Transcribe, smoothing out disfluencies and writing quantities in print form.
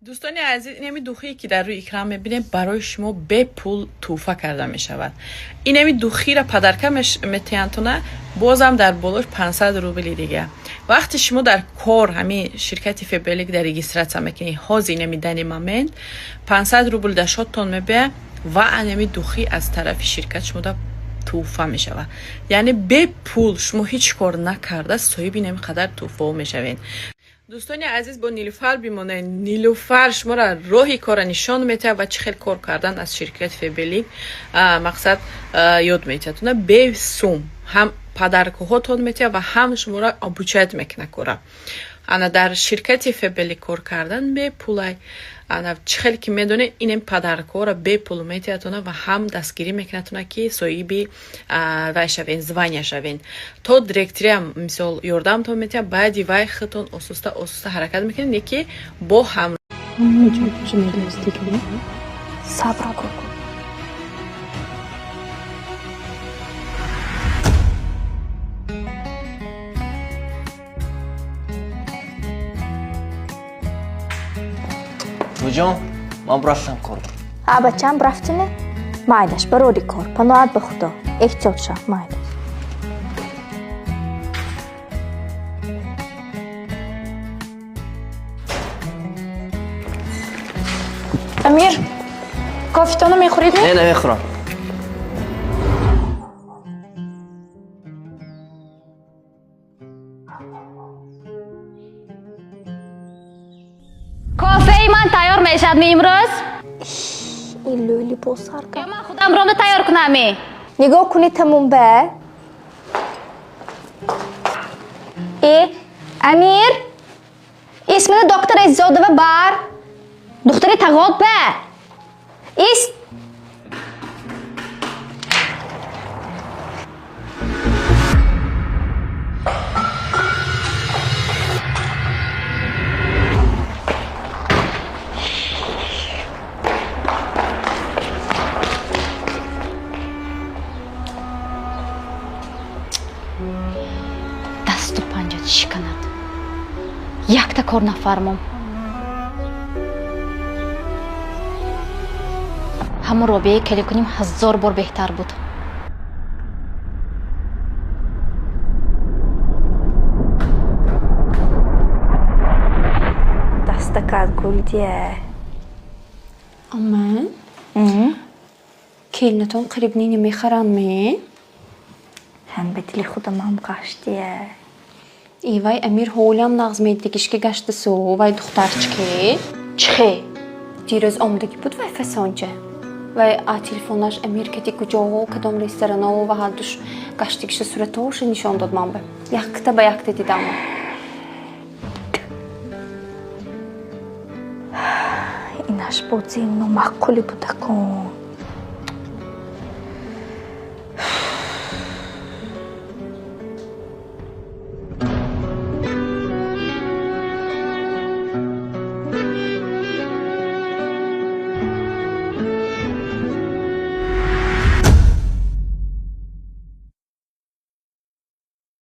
Дӯстони азиз, инами духие ки дар рӯи экран мебинем, барои шумо бепул тӯҳфа карда мешавад. Инами духиро подарка метиҳандтона, бозам дар болош 500 рубли дига. Вақте шумо дар кор ҳамин ширкати Фаберлик дар регистрация мекунед, ҳозир инами данный момент 500 рубл дар счёттон мебиёяд ва анами духи аз тарафи ширкат шумода тӯҳфа мешавад. Яъне бепул, шумо ҳеҷ кор накарда, соҳиби инами қадар тӯҳфаҳо мешавед. Дӯстони азиз, бо Нилуфар бимонед. Нилуфар шуморо роҳи корро нишон метиҳад ва чӣ хел кор кардан аз ширкати Фаберлик мақсад ёд метиҳад. Уна бесум ҳам подаркаҳотон метиҳад ва ҳам шуморо обучать мекунад кора. Ана дар ширкати Фаберлик кор кардан бепулай. Ана чӣ хеле ки медонед, инем подаркаҳоро бепул метиҳадтона ва ҳам дастгирӣ мекунадтона, ки соҳиби вай шавен, звания шавен. То директориам мисол ёрдамтон метиҳад, баъди вай худтон осуста осуста ҳаракат мекунед, не ки бо ҳам. Сабр кун. Буҷон, ман рафтам кор. А, бачам, рафтине? Майлаш, барори кор, паноҳат ба Худо, эҳтиёт шав, майлаш. Амир, кофетонро мехӯред? Не, намехӯрам. Кофеи ман тайёр мешавад ми имрӯз? Ин лӯли босарга. Ё ман худам ронда тайёр кунам-ми? Нигоҳ кунед, тамом ба. Э, Амир, исмини доктор Азизодова бар. Духтари тағот ба. Ис. Дасту панҷат шиканад, якта кор нафармом. Ҳамон Робияе келин кунем, ҳазор бор беҳтар буд. Дастакат гулдия. Аман, келинатон қариб нини мехаранд ме? Ҳам ба дили худамам гаштия. И вай Амир ҳолиам нағз медидигишки гаштасу вай духтарчике. Чихе? Дирӯз омадагӣ буд вай фасонча. Вай а телефонаш Амир кати куҷоҳо, кадом ресторано ва ҳардуш гаштигиша суратҳоша нишон дод ман ба. Якта ба якта дидам. Инаш бозии номаъқуле будакун.